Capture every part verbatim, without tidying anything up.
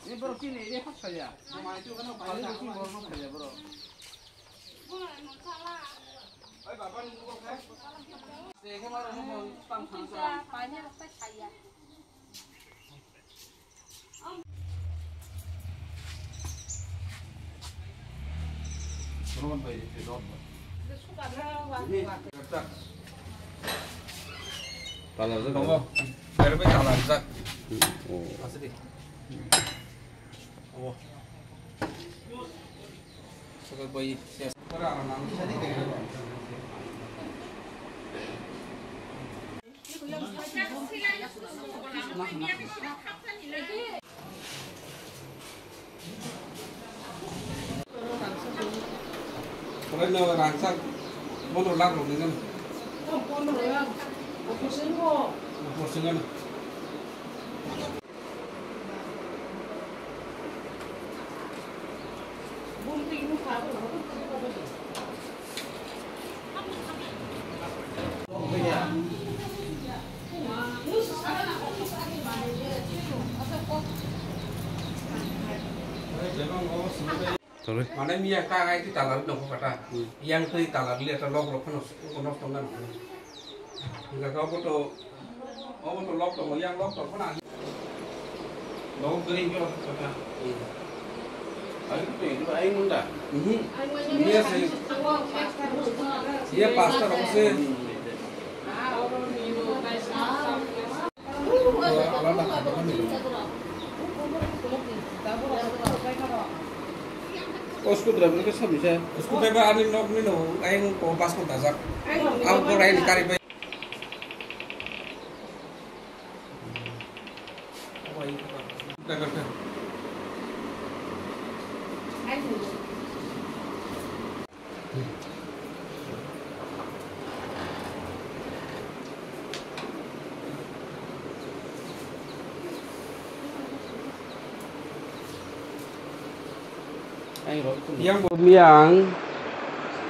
Ni borok chini area kok saya. Ani bisi borok no saya borok. Talarjak. Tongo. Berbe talarjak. Oh. Asli. Oh. Sebagai boy. Pondro lakh rok ni gana. Pondro lakh. Operation ko. Operation gana. Sorry. Mane miya ka ai ti talar no ko kata. Hmm. Yang tui talar le ta lok lok no ko no tong na. Ga ga ko to, o ko to lok to yang lok to ko na. Lok to ni ko kata. Ai ko to ai munda. Mhm. Iya sih. Iya pastor ko sih. O screwdriver ke sami se. Screwdriver ani nok ni no, ayang ko bas ko dajak. Ang ko rai ni kari bai. Driver ke. Yang bo miyang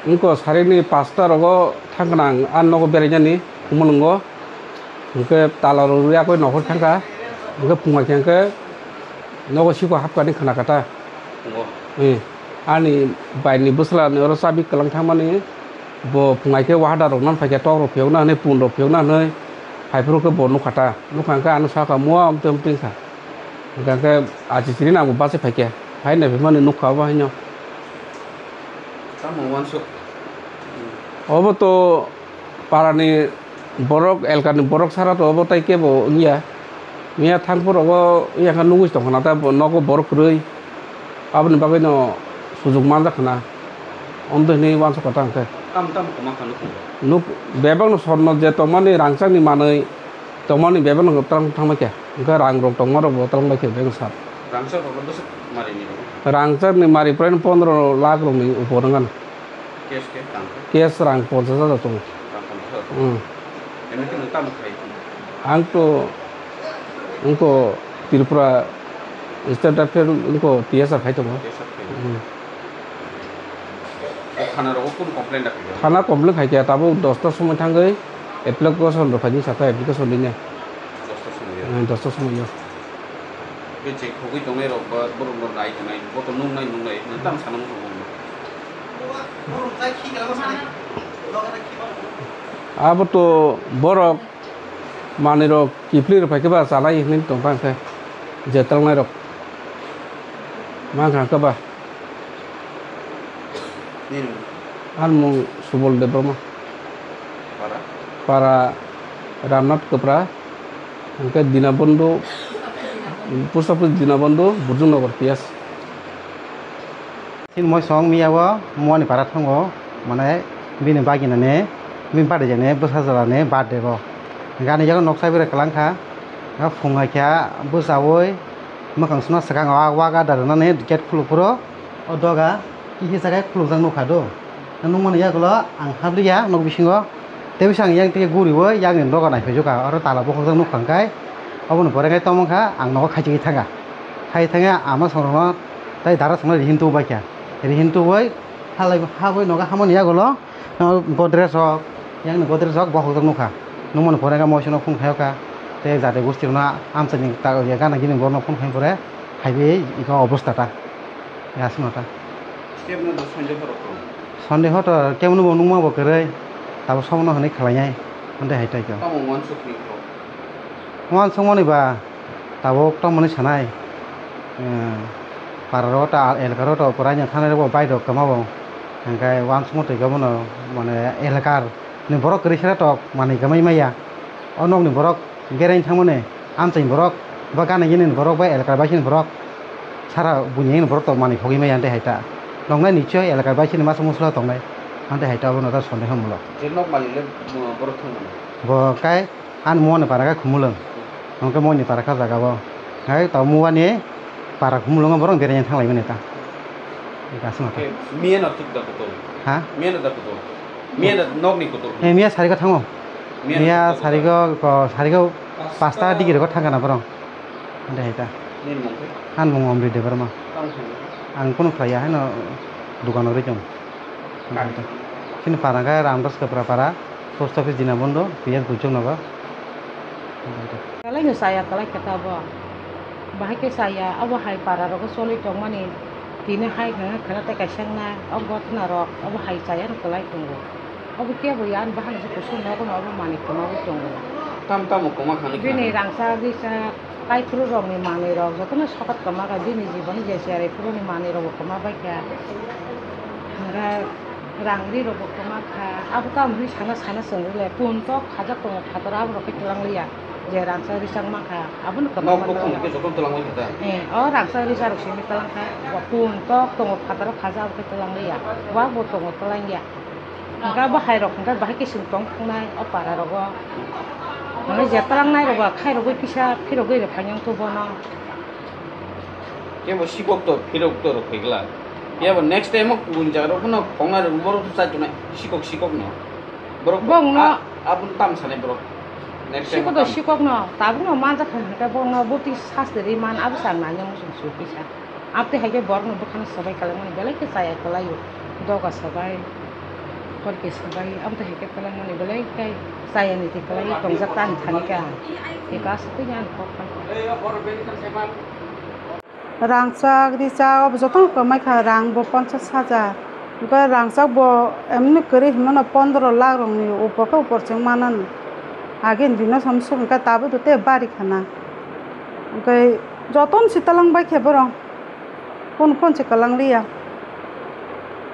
wngko sarini pasta rogo thangkna ang a nogo berainani Khumulwngo. Hwnkhe tala rok rwya koi nokhor thangkha. Hwnkhe phunga khe hwnkhe nogo siko hapkani khna kha ta. Phungo. Eh, ani bai ni bwsla ni oro chabi kwlang thangmani bo phunga khe wahada rok nan phaikha tok rok phiyokna hwnwi pun rok phiyokna hwnwi phaiphuru khe bo nukha ta. Nukha hwnkhe ano sakha muwa amtwi amtwi wngkha. Hwnkhe achi chini nangbo bachai phaikha. Phai naiphimani nukha obo haino. Tamo uansuk. Obo to parani borok, elkani borok sara to obo tai kebo wngya. Miya thangphuru obo yakha nugwi tongkha na ta nogo borok kwrwi. Aboni bagwino sujuk manjak khna. Ondo hinwi uansuk kha ta hwnkhe. Tamo tamo kwma kha nukhung. Nuk bebakno sorno je tongmani rangchakni manwi tongmani bebakno twlang thangma khe. Hwnkhe rang rok tongma rok bo twlang bai khe bebakno sar. Rangchak rok bwswk mari ni rw? Rangchakni mari prai pondro lakh rokni upor wngkha. Cash khe tang khe? Cash rang ponchash hajar tongo. Rang ponchash hajar tongo. Hmm. Emni khe nwng tamo khai? Ang to wngkha Tripura State Rifle wngkha T S R khai tongo. T S R khai. Hmm. O thana rogo kunu complain da khaikha? Thana complain khaikha, tabuk dosta somoi thangwi application rwphaidi sakha, application line. Dosta somoi o? Eh, dosta somoi o. Bini je khogwi tongnai rok ba borok no nai tongnai, bo to nung nai nung nai, nang tamo sana muchung nung. Abo to borok manwi rok kiphilwi rwphai khe ba chanai hinwi tong thang khe, je twlangnai rok. Mang kha khe ba. Nini mung? Ani mung Subol Debbarma. Para? Para Ramnath Kwpra, hwnkhe Dinabondhu, post office Dinabondhu, Burjung Nagar, P S. Chinmoy song miya o muani para thango, mane bini bagina ni, bini birthday jani bwsa jala ni birthday bo. Gani yago noksa bwrwi kwlang kha, phung hai kha bwsa oi mwkhang swngo swkang o waga da rwnani gate khuluk phuru. O doga kisa khe khulukjak nukha do. Nukmani yagulo ang habliya nok bisingo. Tei bisa ang yang tei guriwi yang ni doga naiphai jukha. Oro tala bokhokjak nukha hwnkhe oboni pore khe tongmangkha ang nogo khaichigwi thangkha. Khai thangya ama songrokno tei dara songno rihin tubu baikha. Rihin tubuwi halai habwi nogo hamani yagulo. Godrej rok, yang ni Godrej rok bokhok jak nukha. Nukmani pore khe moisano phone khaiyokha. Tei jati gosti rokno amchaini ta-, ya gana gini borokno phone khaina pore hai bai iko obostha ta. Ya aswkno ta. Kebno do sonde horo ko. Sonde hoto kebno bo nungma bo kwrwi. Tabo somono hwnwi khlainai. Hwnde hai tai ko. Tamo wansuk ni ko. Wansuk mani ba tabuk tamo ni sanai. Eh, para ro ta elaka ro to pura nya thanai ro bai rok kama bo. Hingkai wansuk mo twi ko bono mane elakar ni borok kwrwi sera tok manwi kwmai maya. O nokni borok beraini thangmani amchaini borok, ba gana gini borok, ba elakar baisini borok, sara buini borok tok manwi khogwi maya, hwnde hai ta. Noknai nichoi elakar baisini masa musla tongnai, hwnde hai ta, abono ta sonde hamlo. Je nok malik le, mo-, borok thangmani. Bo kai ani moni para khe Khumulwng, hwnkhe moni para kha jaga bo. Hai ta muani para Khumulwngo borok beraini thanglaimani ta. Eka aswk ta. Miya no tuk da kutul. Ha? Miya no da kutul. Miya da nokni kutul. Eh, miya sarigo thango. Miya miya sarigo, ko, sarigo pasta digi rego thangana borok. Ande hai ta. Nini mung khe? Ani mung Omri Debbarma. Tamo thangwi? Ang kunu khlaiya, haino dukano rwi tongo. Kami? Chini para khe Ramdas Kapra para, post office Dinabondo, P S Gujok Nagar. Belai no chaya kwlai khe ta bo. Bahai khe chaya, abo hai para rogo choli tongmani, tini hai khna khna tei kaisa wngna, o gotna rok, abo hai chaya no kwlai tongo. Abo kebo ya, ani bahai se kusuk nogo no abo manwi kwmawi tongo. Tam tamo kwma khani bini khana? Rangchak rijak, kaiphuru rokni manwi rok jotono sokat kwma kha, bini jiboni je cherai phuruni manwi rokbo kwma bai kha. Hwnkhai rang ri rokbo kwma kha, abo tamo hwnwi sana sana chwng rwle, puntok khajak tongo phataro abo rok khe twlang liya. Je rangchak rijak mankha, abono kwbangma nok bukhuk tongo. Hwnkhe jotono twlangwi kha ta? Eh, o rangchak rijak rok simi twlangkha, bo puntok tongo phataro khajak abo khe twlangliya, wak bo tongo twlangya. Hwnkhe bo hai rok hwnkhe bahai khe chwng tong thungnai o para rogo. Hwnwi je twlangnai rogo khai rogwi kisa phirogwi rw phai wngkha bono. Kebo sikok to phirok to rw phai glak. Kebo next time o kubun jaga rok phano khongnai rok borok to chai tongnai sikok sikok no. Borok bongno a-, aboni tam sanai borok. Next time sikok to tam. Sikok no, tabuk no manjak kha hwnkhe bongno bwtwi sasti rwi man, abo chang nai muchung su kisa. Abtwi hai khe borok no bwkhano swbai kwlai mani belai khe chaya kwlai o. Doga swbai, hor khe swbai, abtwi hai khe kwlai mani belai khe chaya ni twi kwlai tongjak ta ani thani khe ang. Eka aswk twi ani kok pai. Rangchak, richak, obo jotono kwmai kha, rang bo ponchash hajar. Hwnkhe rangchak bo emni kwrwi hinmano pondro lakh rokni upor khe upor se wng manani. Agini dino samsok hwnkhe tabuk tei bari khana. Hwnkhe jotono se twlang bai khe borok. Kunu phone se kwlang liya.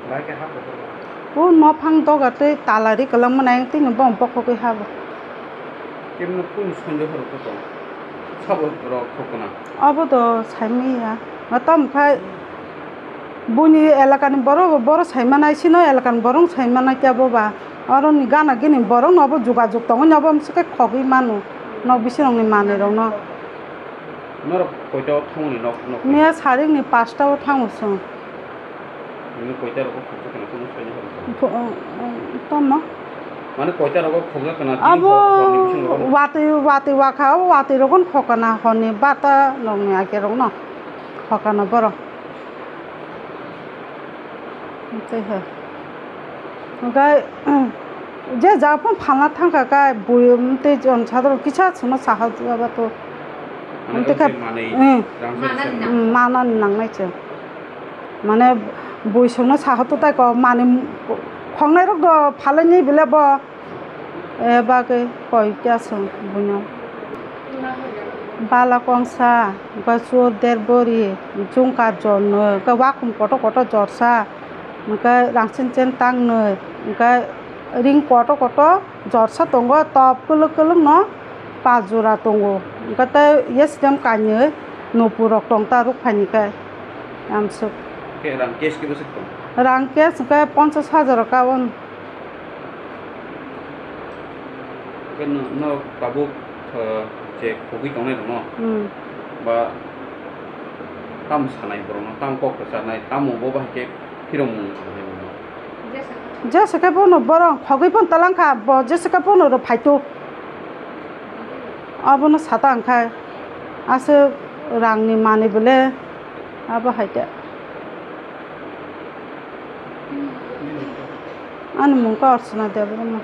Bai khe ha bo. O nophang doga tei tala ri kwlangma nai tini bo bokhogwi ha bo. Kemno kunu sonde horo khe tong. Sabo rok khokna. Abo do saimanya. Ma tamo khai buini elakani borok, borok saimanai, sino elakani borok saimanai kebo ba. Oroni gana gini borok no obo jugajug tongwi no obo amswk khe khogwi mano. Nok bising rokni manwi rokno. Norok koita o thangmani nok, nok? Miya sarik ni pasta o thango chwng. Nini koita rogo khokjak kana kunu saini horo? Tamo? Mane koita rogo khokjak kana tini abo hor-, horni bising rogo? Watwi, watwi wakha, o watwi rogo khokana horni bata nokni ake rokno khokana borok. Tei hai. Hwnkhe, je ja phano phalna thangkha khe, bui tei jon sadok kisa chwngno saha jaba to. Mane tei khe, manwi, mm, rang se se. Mm, manani nangnai se. Mane bui chwngno saha to tai ko, mani khongnai rok do phalaini bile bo. E bagwi koi kya chwng buino. Bala kongsa, hwnkhe chur der bori, chungkar jor nwi, hwnkhe wakhum kotor kotor jorsa, hwnkhe rangsen chen tang nwi, hwnkhe ring kotor kotor jorsa tongo, top kwlwk kwlwk no pas jora tongo, hwnkhe tei yestem kainwi nupur rok tong ta rukphaini khe amswk. Khe rang cash khe bwswk tong? Rang cash hwnkhe ponchash hajar o kaon. Hwnkhe no, no tabuk, uh, je khogwi tongnai rokno, hmm, ba tamo sanai borokno, tamo kok rwcharnai, tamo bo bahai khe phirokmung sanai borokno. Jesa khe bono borok khogwi phano twlang kha, bo jesa khe bono rw phaitu. Abono sata hwnkhe aswk rangni manwi bole abo hai khe. Ani mung khe Archana Debbarma.